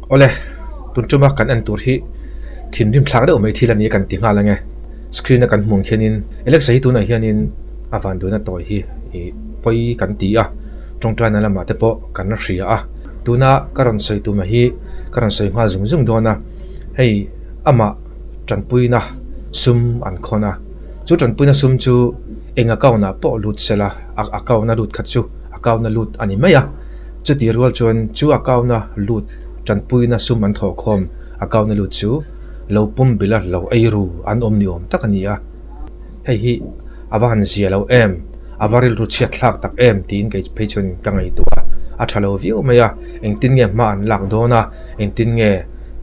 Awle, tun tuma kan en tur hi thinrim thlak deuh mai thil a ni a kan ti nghal ang e. Screen a kan hmuh ang khianin Alexa hi tunah hianin a vanduaina tawi hi ih pawi kan ti a, tawngtaina lamah te pawh kan hria a. Tuna ka rawn sawi tumah hi ka rawn sawi nghal zung zung dawn a, hei amah tanpuina sum an khawn a, chu tanpuina sum chu eng account ah pawh lut sela a account a lut khat chu account a lut a ni mai a. Chutih rual chuan chu account a lut tanpuina sum an thawh khawm account a lut chu lo pum bilh a lo ei ru an awm ni awm tak a ni a, hei hi a va han zia lo em, a va rilru chhiat thlak tak em tiin kei phei chuan ka ngaihtuah a, a tha lo viau mai a, engtin nge hma an lak dawn a, engtin nge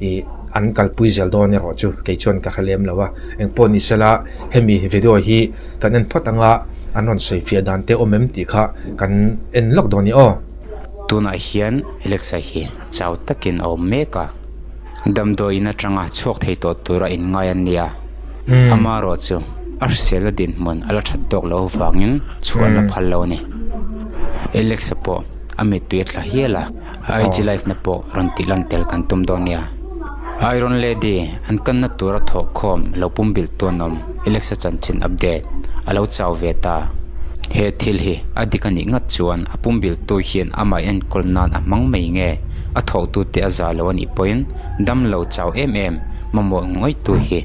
ih an kalpui zel dawn erawh chu kei chuan ka hre lem lo a, engpawh ni sela hemi video hi kan en phawt anga an rawn sawi fiah dan te awm em tih kha kan en lawk dawn a ni aw. Tunah hian Alexa hi chau takin a awm mek a. Damdawiin atanga chhuak thei tawh tura inngai an nia. Amaherawh chu a hrisel a dinhmun a la that tawk loh avangin chhuah la phal lo a ni. Alexa pawh a mittui a tla hial a, IG live na pawh rawn tih lan tel kan tum dawn nia. Iron Lady an kanna tura thawhkhawm lo pumbilh tu an awm Alexa chanchin update a lo chau ve ta. He thil hi a dik a nih ngat chuan a pumbilh tu hian amah enkawl nan a hmang mai nge? A thawhtute a za lo a nih pawhin dam lo chau em em mamawh ngawihtu hi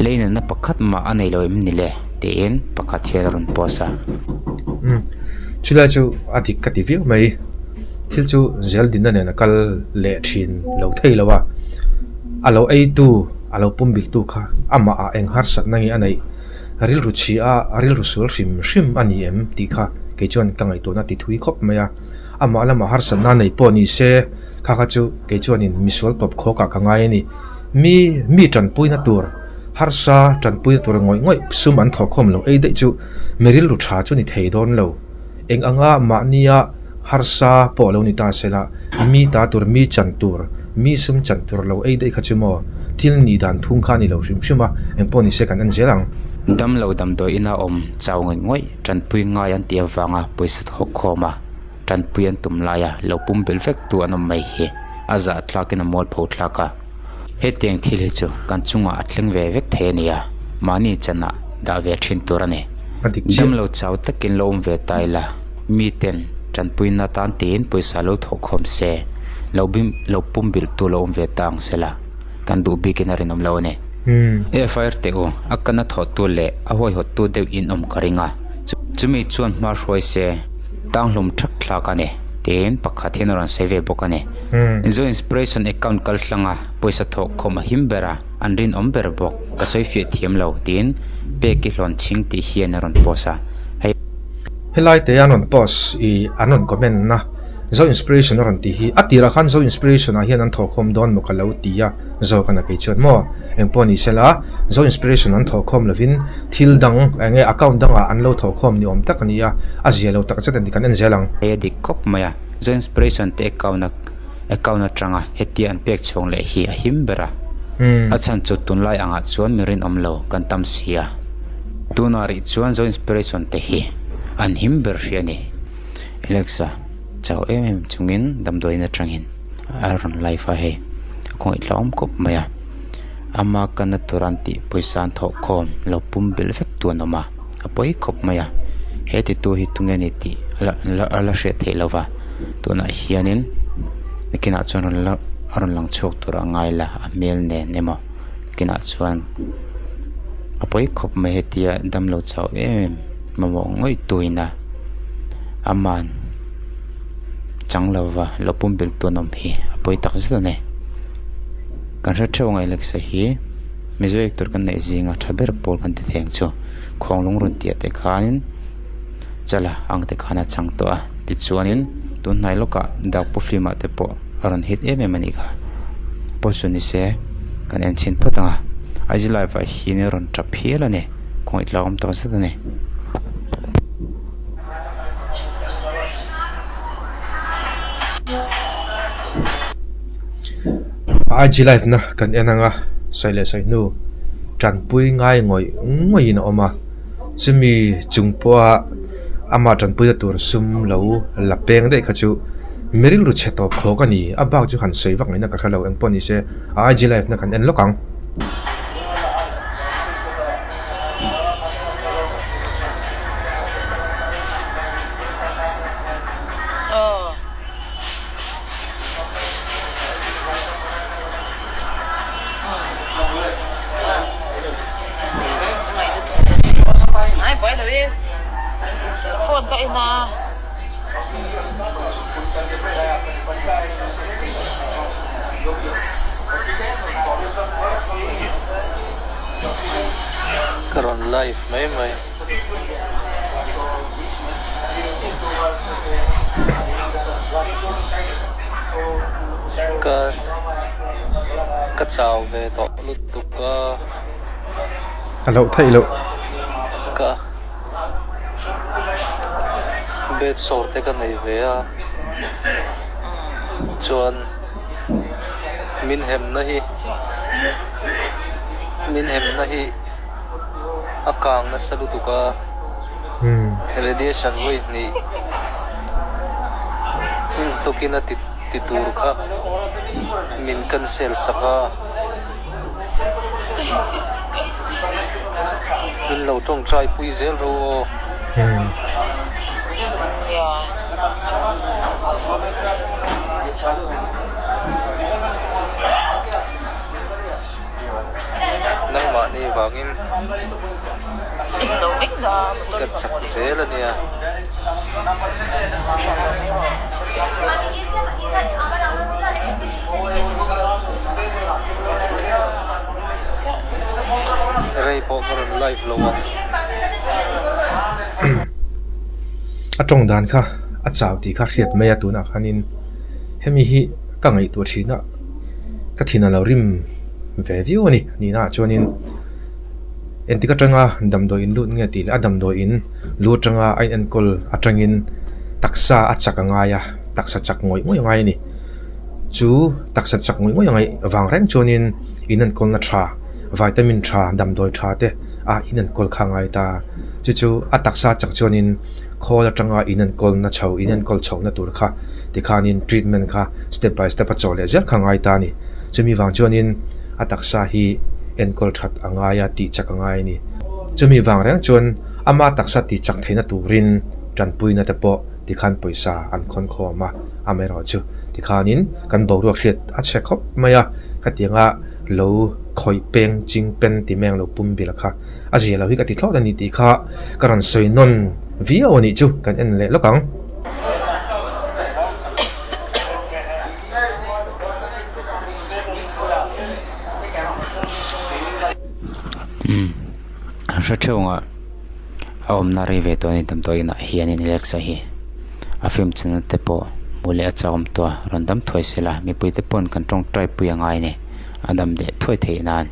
leinatna pakhat mah a nei lo em ni le? tiin pakhat hian a rawn post a. Umm chulai chu a dik ka ti viau mai. Thil chu zel dinna nen a kal leh thin lo thei lo a, a lo eitu a lo pumbilhtu kha amah ah eng harsatna nge a neih rilru chhia a rilru sual hrim hrim a ni em tih kha kei chuan ka ngaihtuahna ti thui khawp mai a. Amah lamah harsatna nei pawh ni se, kha kha chu kei chuanin misual tawp khawkah ka ngai a ni. Mi, mi tanpuina tur, harsa tanpuina tur ngawih ngawih sum an thawhkhawm lo ei daih chu mi rilru tha chu ni thei dawn lo. Eng anga mahnia harsa pawh lo ni ta sela, mi ta tur, mi chan tur, mi sum chan tur lo ei daih kha chu maw thil nih dan phung kha a ni lo hrim hrim a, eng pawh ni se kan en zel ang. Damlo damdawiin a awm chau ngawih ngawih. Tanpui ngai an tih avanga pawisa thawk khawm a, tanpui an tum laia lo pum belh vek tu an awm mai hi a zah thlakin a mualpho thlak a. Hetiang thil hi chu kan chungah a thleng ve vek thei a ni a, mahni chanah dah ve thin tur a ni. Damlo chau takin lo awm ve ta ila, miten tanpuina tan tiin pawisa lo thawk khawm se, lo bim lo pum bilh tu lo awm ve ta ang sela, kan duh bikin a rinawm lo a ni. FIR teh u, a kana thawhtu leh a huaihawttu deuh in awm ka ring a, chumi chuan hma hruai se tanghlum thak thlak a ni, tiin pakhat hian a rawn sawi ve bawk a ni. Zo Inspiration account kal hlanga pawisa thawh khawm a him ber a, an rinawm ber bawk, ka sawi fiah thiam lo, tiin Peki hlawn chhing tih hian a rawn post a, hei. Helai te an rawn post i an rawn comment na. Zo Inspiration a rawn tih hi a tirah khan Zo Inspiration ah hian an thawhkhawm dawn maw ka lo ti a, zawk a na kei chuan maw engpawh ni sela Zo Inspiration an thawhkhawm lovin thil dang eng nge account dangah an lo thawhkhawm ni awm tak a ni a, a zia lo tak zet a ni kan en zel ang. Hei a dik khawp mai a, Zo Inspiration te account a account atanga hetia an pek chhuang leh hi a him ber a, a chhan chu tunlai angah chuan mi rinawm lo kan tam si a, tunah rih chuan Zo Inspiration te hi an him ber hria a ni. Alexa chau em em chungin damdawiin atangin a rawn live a hei a khawngaih hlauhawm khawp mai a ama kana tur an tih pawisa an thawh khawm lo pum belh vek tu an awm a a pawi khawp mai a he ti tu hi tunge ni tih a la hriat theih loh va tunah hianin nakinah chuan rawn la a rawn lang chhuak tur a ngai la a hmel nen emaw nakinah chuan a pawi khawp mai hetia damlo chau em em. Mamawh ngawih tuina aman chang lova lo pumbilh tu an awm hi a pawi tak zet a ni. Kan hre theuh ang Alexa hi Mizo actor kan neih zinga tha ber pawl kan ti thei ang chu. Khuanglung rawn tih ah te khanin chala ang te khan a chang tawh a tichuanin tun hnai lawkah Dakpu film ah te pawh a rawn hit em em a nih kha. Pawh chu ni se kan en chhin phawt ang a IG live ah hian a rawn tap hial a ni. Khawngaih tlak awm tak zet a ni. IG live na kan en anga sawi leh sawi hnu tanpui ngai ngawih ngawih in a awm a chumi chung pawha ama tanpuina tur sum lo la peng daih kha chu. Mi rilru chhe tawp khawk a ni. A bak chu han sawi vak ngaihna ka hre lo. Eng pawh ni se a IG live na kan en lawk ang. Ka rawn live mai mai. Ka ka chau ve tawh lutuk a. A loh theih loh. Ka bed sore te ka nei ve a chuan min hemna hi min hemna hi a kang nasa lutuk a radiation vawi hnih tukin a ti tur kha min cancel sak a. Min lo tawngtai pui zel ro aw. Nangmahni vangin ka chak zel a nia. Rei pawh ka rawn live lo ang. A tawng dan kha a chau tih kha hriat mai a tunah khanin hemi hi ka ngaihtuah thin a ka thin a lo rim ve viau a ni nihna ah chuanin engtik atanga damdawi in lut nge tih leh a damdawi in lu atanga a inenkawl atangin taksa a chak a ngai a taksa chak ngawih ngawih a ngai a ni. Chu taksa chak ngawih ngawih a ngaih vang reng chuanin in enkawlna tha, vitamin tha, damdawi tha te a in enkawl kha a ngai ta. Chu chu a taksa chak chuanin khawl atanga in enkawlna chho, in enkawl chhohna tur kha tikhanin treatment kha step by step a chawh leh zel kha a ngai ta a ni. Chumi vang chuanin a taksa hi enkawl that a ngai a, tih chak a ngai a ni. Chumi vang reng chuan ama taksa tih chak theihna turin tanpuina te pawh tikhan pawisa an khawn khawm a, amaherawhchu tikhanin kan boruak hriat a chhe khawp mai a, khatianga lo khawih peng ching pen ti mai ang lo pum bil kha a zia lo hi ka ti thlawt a ni tih kha ka rawn sawi nawn viau a nih chu kan en leh lawk ang. An hre theuh ang a. A awmna rei ve tawh a ni damdawi inah hianin Alexa hi a film chana te pawh hmuh leh a chak awm tawh a rawn dam thuai sela mipui te pawn kan tawngtai pui a ngai a ni a dam leh thuai theih nan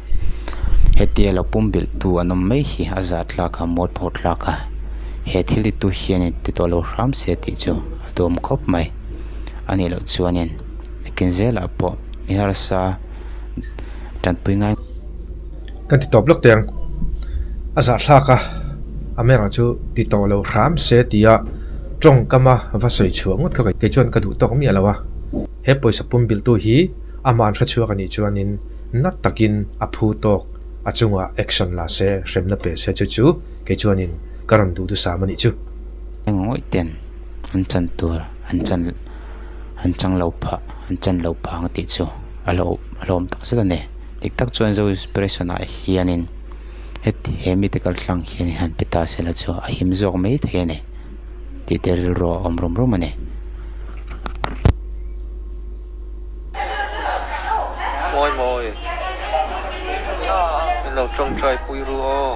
hetia lo pum bilh tu an awm mai hi a zah tlak a mualpho tlak a he thil ti tu hianin ti tawh lo hram se tih chu a duhawm khawp mai a nih loh chuanin nakin zelah pawh mi harsa tanpui ngai. Kan ti tawp lawk teh ang. A zahthlak a, Amera chu ti tawh lo hram se tia tawngkama va sawi chhuah ngawt kha kei chuan ka duh tawk miah lo a. He pawisa pum bilhtu hi amah an hre chhuak a nih chuanin na takin a phu tawk a chungah action la se, hremna pe se chu chu kei chuanin ka rawn duh dusam a nih chu. Eng ngawih ten an chan tur an chan an chang lo phah an chan lo phah ang tih chu a hlauhawm tak zet a ni. Dik tak chuan Zo Inspiration ah hianin heti he mite kal tlang hian han pe ta sela chu a him zawk mai thei a ni tih te rilru a awm rum rum a ni. Mawi mawi min lo tawngtai pui ru aw.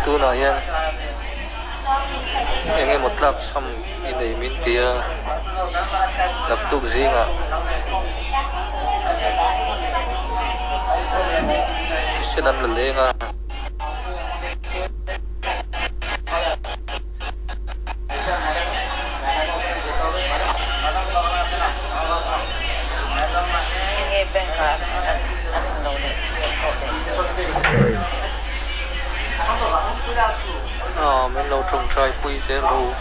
Tunah hian eng emaw tlak chham i nei min ti a, naktuk zingah thisen an la leng a. Min lo tawngtai pui zel rawh u.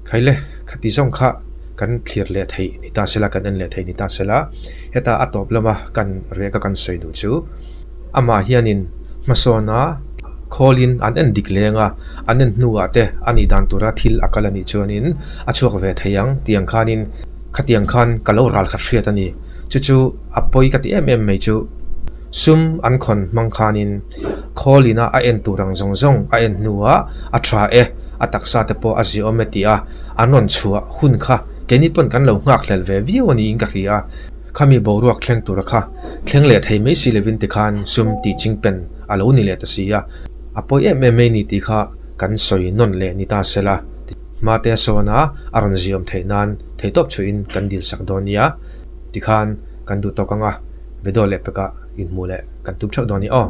Khaile, khati zawng kha kan thlir leh theih ni ta sela, kan en leh theih ni ta sela, heta a tawp lama kan rek a kan sawi duh chu amah hianin hmasawna khawlin an en dik leng a, an en hnuah te a nih dan tura thil a kal a nih chuanin a chhuak ve thei ang tiang khanin khatiang khan ka lo ral khat hriat a ni. Chu chu a pawi ka ti em em mai chu sum an khawn hmang khanin khawlina a en tur ang zawng zawng a en hnuah a tha e, a taksa te pawh a ziawm e tih a an rawn chhuah hun kha keini pawn kan lo nghakhlel ve viau a niin ka hria a, khami boruak thleng tura kha thleng leh thei mai si lovin tikhan sum tih chingpen a lo ni leh ta si a, a pawi em em mai ni tih kha kan sawi nawn leh ni ta sela hmate a sawn a, a rawn ziawm theih nan theitawp chhuihin kan dil sak dawn nia tikhan kan duh tawk ang a, video leh pekah inhmuh leh kan tum theuh dawn a ni aw.